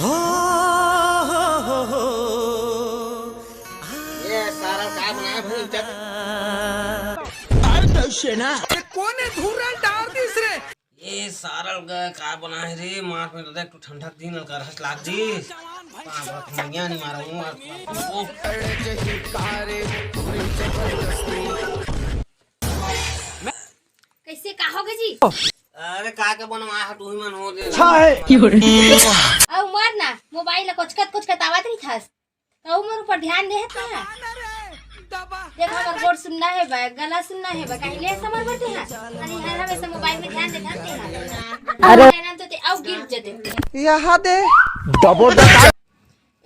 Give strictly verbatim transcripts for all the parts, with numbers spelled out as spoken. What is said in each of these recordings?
ये सारा का बनाया भाई, इज्जत। ये कौन है धुर्रा डाल दिस रे? ये सारा का का बनाए रे, मार में तो देख, तू ठंडा दिन का रहस लाग दिस। पाँच बात मैया नहीं मारा हूँ, और ओ, कैसे का होगे जी? अरे का के बनवा है, तू ही मन हो दे। अउ मर ना, मोबाइल ला कोचकत कोचकत आवत रही थस। कहू मोर ऊपर ध्यान दे है ना। देख हमर गोड़ सुनना है बा, गला सुनना है बा, कहीं ले समर बरते हैं। अरे यार हम ऐसे मोबाइल में ध्यान दे ध्यान दे। अरे ना तो ते अउ गिर जते। यहाँ दे।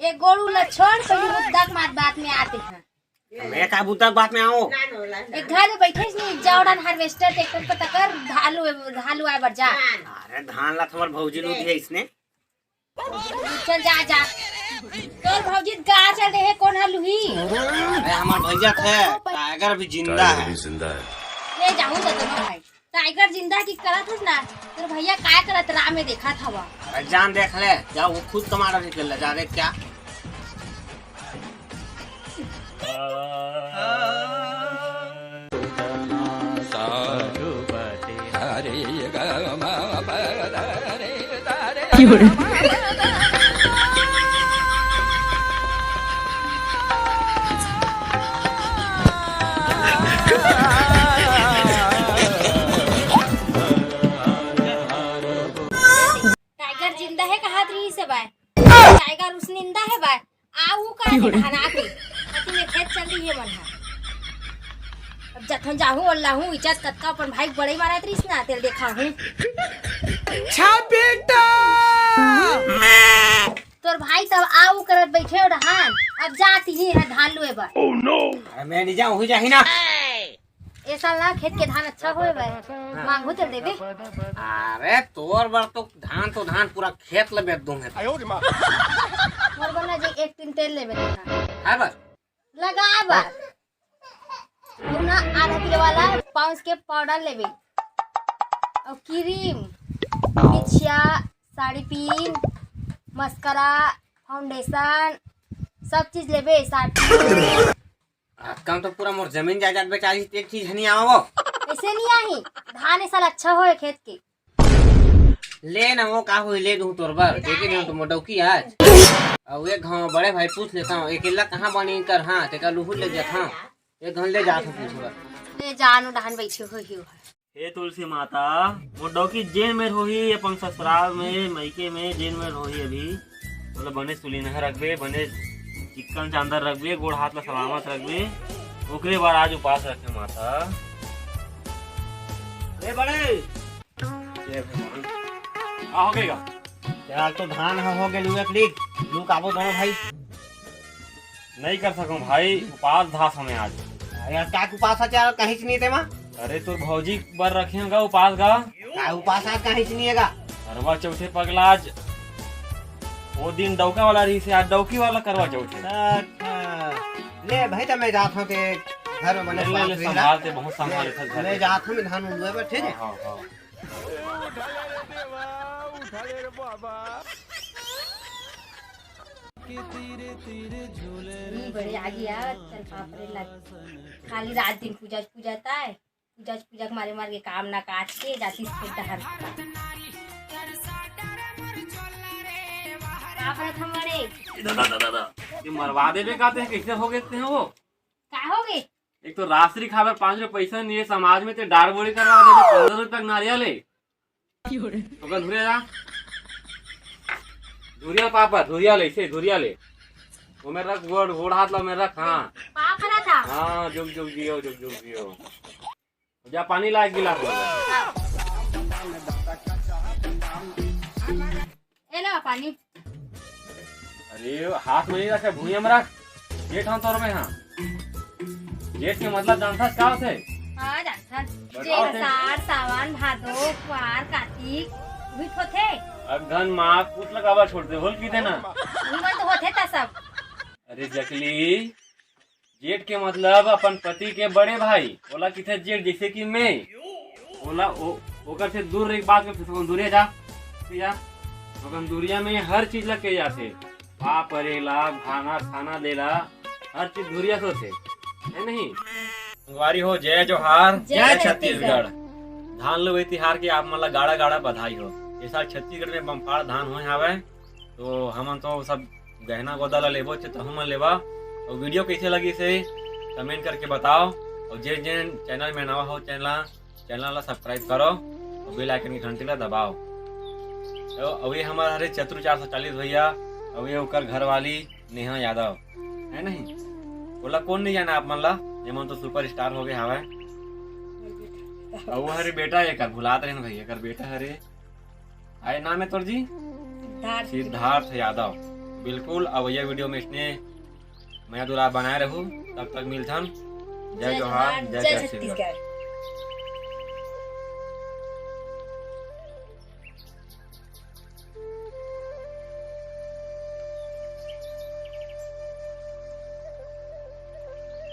एक गोड़ उला छोड़, पहले मुद्दा के बात बात में आते हैं। मैं का बुता बात में आओ। एक घर में बैठे नहीं, जाओ डान हार्वेस्टर ट्रैक्टर पर तकर धालू धालू आए बर जा। अरे धान ला तुम्हार भौजी लूट है इसने। चल जा जा। तोर भौजी का चल रहे, कौन हलुही? अरे हमार भैया थे, टाइगर भी जिंदा है। ले जाहू तो दोनों भाई। टाइगर जिंदा की करत हस ना, तोर भैया काय करत राह में देखत हवा। अरे जान देख ले, जा वो खुद कमा रही कर ले, जा देख क्या। टाइगर जिंदा है कहात रही से बाय। टाइगर उस निंदा है बाय। आ ऊ का है धना के। अति में खेत चल रही है मन हा। अब जथन जाहू अल्लाहू इज्जत कतका अपन भाई बड़े मारत रहीस ना, तेल देखा हूँ। अच्छा बेटा। तोर भाई तब आ ऊ करत बैठे हो डहान। अब जात ही है धान लुए बर। अरे मैं नहीं जाऊँ, हुई जाही ना। ए साल ना खेत के धान अच्छा होए बा। मांगू तेल देबे। अरे तोर बर तो धान तो धान, पूरा खेत ल बेच दूंगे। मोर बर ना जे एक टिन तेल लेबे देखा। है बस। लगा बा। अउ ना आधा किलो वाला पाउंड्स के पाउडर लेबे। अउ क्रीम, बिछिया, साड़ी पिन, मस्करा, फाउंडेशन, सब चीज लेबे। साड़ी पिन। आजकल तो पूरा मोर जमीन जायदाद बेचा दी, एक चीज नहीं आवा वो। ऐसे नहीं आही। धान ए साल अच्छा होए खेत के। ले ना वो का होई, ले दूं तोर बर, देखे नहीं तो मोटौकी आज। अउ एक घाव बड़े भाई पूछ लेता हूँ, अकेला कहाँ बनी कर, हाँ, तेका लुहुर ले जात हाँ। एक घाव ले जात हूँ पूछ बर। ले जानो डहान बैठे हो ही हो। हे तुलसी माता, मोटौकी जेन मेर होही अपन ससुराल में, मइके में जेन मेर होही अभी, ओला बने सुलिनहा रखबे, बने चिक्कन चांदर रखबे, गोड़ हाथ ला सलामत रखबे, ओकरे बर आज उपास रखे माता। ए बड़े, ए भगवान, का हो गए गा? यार तो धान ह हो गए लुए प्लीज, लू काबो दोनों भाई। नहीं कर सकूं भाई, उपास धास हमें आज। अरे यार, का उपास है यार, कहीं से नहीं देवा। अरे तोर भौजी बर रखे होगा उपास गा। का उपास आज कहीं से नहीं है गा। करवा चौथे पगला आज, वो दिन डौका वाला रही से, आज डौकी वाला करवा चौथे। अच्छा। ले भाई, तो मैं जात हूँ ते घर में बने ले, ले, ले, संभाल ते, बहुत संभाल ले, घर मैं में। जात हूँ, मैं धान उलुए बर, ठीक है? हाँ, हाँ, हाँ। ई बड़े आगे यार, चल बाप रे लग। खाली रात दिन पूजा पूजा ताय। पूजा पूजा के मारे मार के काम ना काट के जाती से डहर। का परत हम बड़े? दादा, दादा, दादा, ये मरवा देबे कहते हैं, कैसे हो गए थे वो? का हो गए? एक तो राजश्री खाबर पाँच रुपये पैसा नहीं है, समाज में ते डार बोली करवा देबे, पन्द्रह रुपये का नारियल है। ओकर धुरिया जा। धुरिया पापा, धुरिया ले, इसे धुरिया ले। वो मेरा रख, वो, वो हाथ ला मेरा रख, हाँ। पाप रहा था। हाँ, जुग जुग जियो, जुग जुग जियो। जा पानी ला एक गिलास में। ए लो पानी। अरे हाथ में नहीं रखे, भुइयां में रख। जेठ हाँ तोर में हाँ। जेठ के मतलब जानता का होते? हाँ जानता। बताओ जेठ, ते। सार, सावन, भादो, कुआर, कार्तिक भी होथे। अगहन माघ पूत लगावा छोड़ दे, होल की देना। उमन तो होथे ता सब। अरे जकली, जेठ के मतलब अपन पति के बड़े भाई, ओला किथे जेठ, जैसे कि मैं। ओला ओ, ओकर से दूर रह, बात कर सकूं, दूरे जा। जा। अपन दुरिया में हर चीज ला के जाथे, पापरे ला, भाना खाना दे ला, हर चीज धुरिया से होथे, है नहीं? संगवारी हो, जय जोहार, जय जय छत्तीसगढ़। छत्तीसगढ़। धान लुवई तिहार के आप मन ला गाड़ा गाड़ा बधाई हो। ये साल छत्तीसगढ़ में बम्फार धान होए हावय, तो हमन तो सब गहना गोदा ला लेबो, चे तहु मन लेवा। और वीडियो कैसे लगी से कमेंट करके बताओ, और जे जे चैनल में नवा हो चैनल चैनल ला सब्सक्राइब करो और बेल आइकन की घंटी ला दबाओ। तो अभी हमार हरे चतुर चार सौ चालीस भैया, अभी ओकर घरवाली नेहा यादव, है नहीं? ओला कौन नहीं जाना आप मन ला, ये मन तो सुपर स्टार हो गए हवय। और वो हरे बेटा एकर, भुलात रहे भैया, एकर बेटा हरे, आए नाम है तोर जी? सिद्धार्थ। सिद्धार्थ यादव। बिल्कुल, अवैया वीडियो में इसने मया दुलार बनाए रहू। तब तक मिलथन। जय जय जोहार, जोहार, जय जय छत्तीसगढ़। छत्तीसगढ़।